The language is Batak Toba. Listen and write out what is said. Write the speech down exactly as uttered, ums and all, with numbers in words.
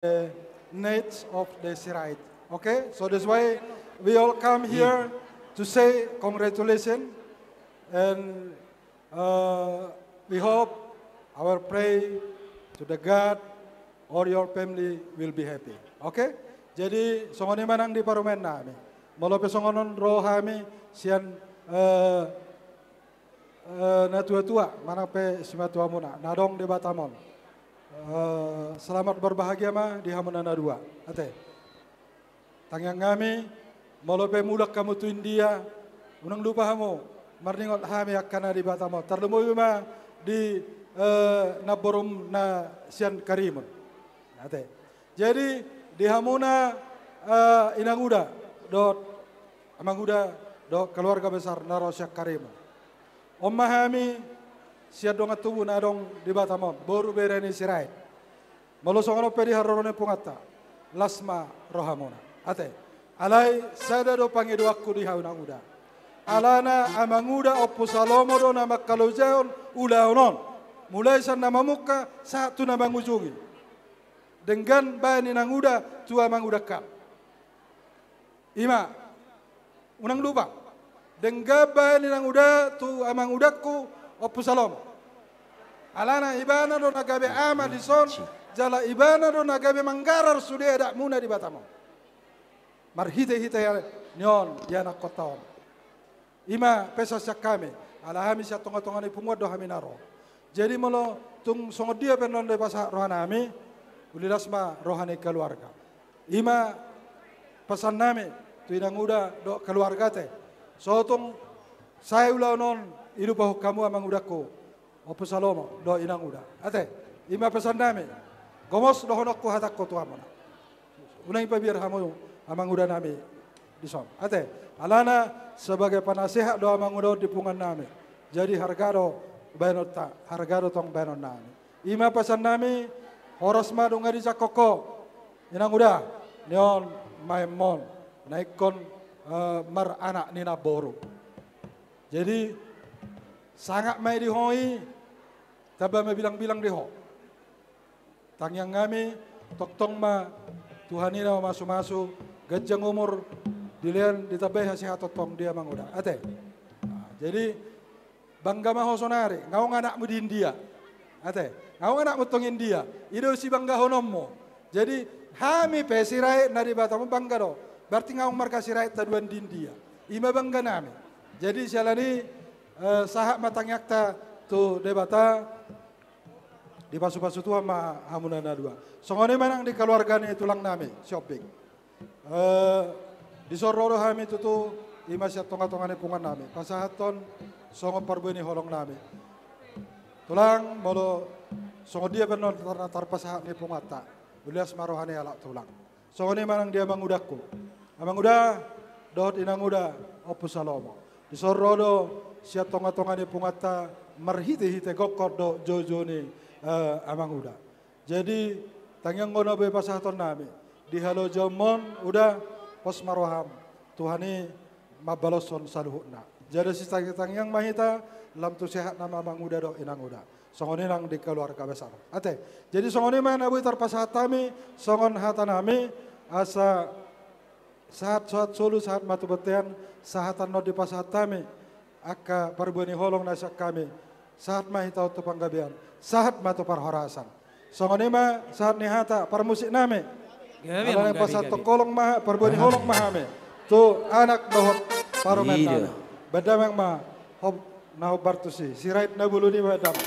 the needs of the Sirait. Okay, so that's why we all come here to say congratulations, and uh, we hope our pray to the God, all your family will be happy. Okay? Jadi songon i ma nang di parumaen nami. Molo pe songon on ro hami sian eh, eh, na tua-tua, manang pe simatuamuna na adong di Batam on. Eh, selamat berbahagia ma di hamuna na dua. Ate. Tangiang hami, molo pe mulak hamu tu India, unang lupa hamu marningot hami angka na di Batam on. Tarlumobi ma di eh, namborum na sian Karimun. Ate. Jadi di hamuna eh, inanguda dohot amanguda dohot keluarga besar na ro sian Karimun. On ma hami sian dongan tubu na adong di Batam on, boru bere ni Sirait. Molo songon on pe di haroro ni punganta, las ma rohamuna. Ate. Alai sada do pangidoanku di hau inanguda. Alana amanguda Ompu Salomo do na mangkalojahon ulaon on. Mulai sian na mamungka sahat tu na mangujungi. Denggan baen inanguda tu amangudangkon. Ima, unang lupa. Denggan baen inanguda tu amangudangku Ompu Salomo. Alana ibana do na gabe ama dison, jala ibana do na gabe manggarar sude adatmuna di Batam on. Marhite-hite ni on, di anakkonta on. Ima pesan sian hami, ala hami sian tonga-tonga ni punguan do hami na ro. Jadi molo tung songon dia pe annon dipasahat rohanami, uli las ma roha ni keluarga. Ima pesan nami tu inanguda dohot keluarga, ate. So tung sae ulaon on, dilupahon hamu amangudangku Ompu Salomo dohot inanguda. Ate, ima pesan nami. Gomos dohononku hatangku tu hamuna. Unang dipabiar hamu amanguda nami dison. Ate, alana sebagai penasehat do amanguda on di punguan nami. Jadi harga do baenonta, harga do tong baenon nami. Ima pesan nami, horas ma nunga dijangkon ho inanguda, ni on maenmon na ingkon eh, maranak ni namboru. Jadi sangap ma i di ho i, tamba ma bilang-bilang di ho. Tangiang hami, tongtong ma Tuhan i na mamasu-masu, ganjang umur, dilean, ditambai hasehaton tong di amanguda. Ate. Nah, jadi bangga ma ho sonari, nga adong anakmu di India. Ate, nga adong anakmu tong India. I do sibanggahononmu. Jadi hami pe Sirait na di Batam on bangga do. Berarti nga adong marga Sirait haduan di India. Ima bangga nami. Jadi siala ni eh, sahat ma tangiangta tu Debata, dipasu-pasu Tuhan ma hamuna na dua. Songon i ma nang di keluarga ni tulang nami Sihombing. Eh, dison ro do hami tutu, ima sian tonga-tonga ni punguan nami. Pasahathon songon parbue ni holong nami. Tulang, molo songon dia pe annon tar-, tarpasahat ni punguanta, uli las ma roha ni halak tulang. Songon i ma nang di amangudangku. Amanguda dohot inanguda Ompu Salomo. Dison ro do sian tonga-tonga ni punguanta marhite-hite gokhon dohot joujou ni eh, amanguda. Jadi tangiangku na boi pasahaton nami, di halojaonmon uda, pos ma roham. Tuhan i mambaloshon saluhutna. Jadi sitangi-tangiang ma hita, lam tu sehat nama amanguda dohot inanguda. Songon i nang di keluarga besar. Ate. Jadi songon i ma na boi tarpasahat hami, songon hata nami, asa sahat-sahat solu, sahat ma tu bontean, sahat annon dipasahat hami angka parbue ni holong na sian hami, sahat ma hita on tu panggabean, sahat ma tu parhorasan. Songon i ma sahat ni hata parmusik nami. Gabe, ala naeng pasahathon holong ma, parbue ni holong ma hami tu anak dohot parumaen nami. Baen damang ma, hop, na hombar tusi Sirait na bolon i, baen damang.